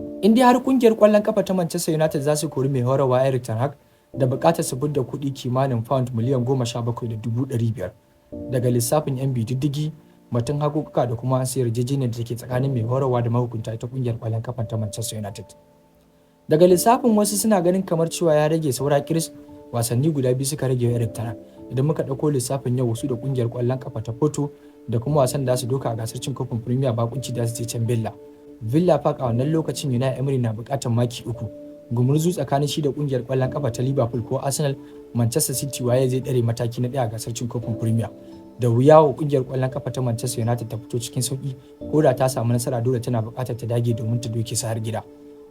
In dai har kungiyar kwallon kafa ta Manchester United za su kori mai horarwa Erik ten Hag, da bukatar su fidda kuɗi kimanin pound 17,500,000 miliyan. Daga lissafin 'yan bididdigi batun hakukuka da kuma an sayar yarjejeniyar da ke tsakanin mai horarwa da mahukunta ita kungiyar kwallon kafa ta Manchester United. Daga lissafin wasu, suna ganin kamar cewa ya rage saura kiris wasanni guda biyu suka rage Erik ten Hag. Idan muka ɗauko lissafin yau, wasu da kungiyar kwallon kafa ta Porto da kuma wasan da su doka a gasar cin kofin Premier, bakunci da su je can Villa Park. A wannan lokacin Unai Emery na buƙatar maki 3. Gumurzu tsakanin shi da kungiyar kwallon kafa ta Liverpool ko Arsenal, Manchester City, waye zai dare mataki na 1 a gasar cin kofin Premier? Da wuya wa kungiyar kwallon kafa ta Manchester United ta fito cikin sauki. Ko da ta samu nasara, dole tana buƙatar ta dage domin ta doke su har gida.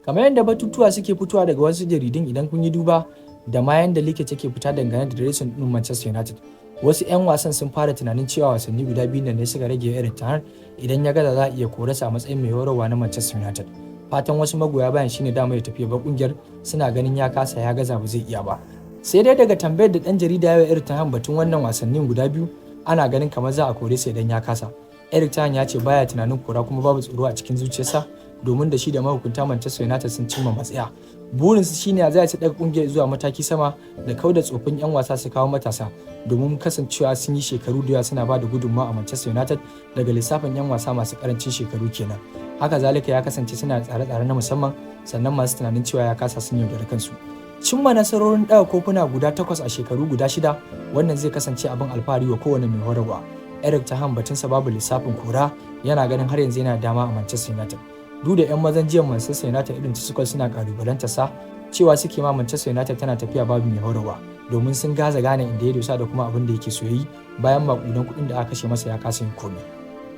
Kamar yadda batutuwa suke fitowa daga wasu jaridun, idan kun yi duba da ma yanda leak take fita dangane da dressing din Manchester United, wasu 'yan wasan sun fara tunanin cewa wasanni guda biyu ne suka rage Erik ten Hag, idan ya gaza za a iya korasa a matsayin mai horarwa na Manchester United. Fatan wasu magoya bayan shine dama ya tafi ba kungiyar, suna ganin ya kasa, ya gaza, ba zai iya ba. Sai dai daga tambayar da dan jarida ya Erik ten Hag batun wannan wasannin guda biyu, ana ganin kamar za a kore sa idan ya kasa, Erik ten Hag ya ce baya tunanin kora, kuma babu tsoro a cikin zuciyarsa, domin da shi da mahukunta Manchester United sun cimma matsaya. Burinsu shine a za su daga kungiyar zuwa mataki sama da kauda tsofin 'yan wasa, su kawo matasa, domin kasancewa sun yi shekaru da yawa suna ba da gudunmawa a Manchester United, daga lissafin 'yan wasa masu karancin shekaru kenan. Haka zalika ya kasance suna tsare-tsare na musamman, sannan masu tunanin cewa ya kasa sun yaudari kansu. Cimma nasarorin ɗaga kofuna guda takwas a shekaru guda 6, wannan zai kasance abin alfahari wa kowane mai horarwa. Erik ten Hag batunsa babu lissafin kora, yana ganin har yanzu yana dama a Manchester United. Duk da 'yan mazan jiyan Manchester United irin su suna kalubalanta sa, cewa suke ma Manchester United tana tafiya babu mai horarwa, domin sun gaza gane inda ya dosa da kuma abin da yake so yi bayan makudan kuɗin da aka kashe masa ya kasa yin komai.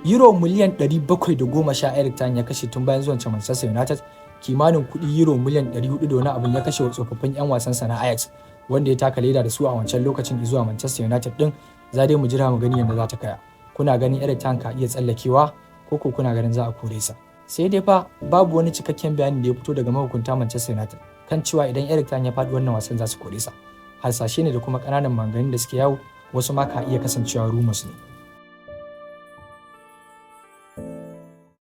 Euro miliyan 710 Erik ten ya kashe tun bayan zuwan Manchester United. Kimanin kuɗi euro miliyan 400 da wani abin ya kashe wa tsofaffin 'yan wasansa na Ajax wanda ya taka leda da su a wancan lokacin zuwa Manchester United din. Za dai mu jira mu gani yadda za ta kaya. Kuna ganin Erik ten ka iya tsallakewa, ko ko kuna ganin za a kore sa? Sai dai fa babu wani cikakken bayani da ya fito daga mahukunta Manchester United kan cewa idan Erik ten ya faɗi wannan wasan za su kore sa. Harsashe ne da kuma ƙananan maganganun da suke yawo, wasu ma ka iya kasancewa rumors ne.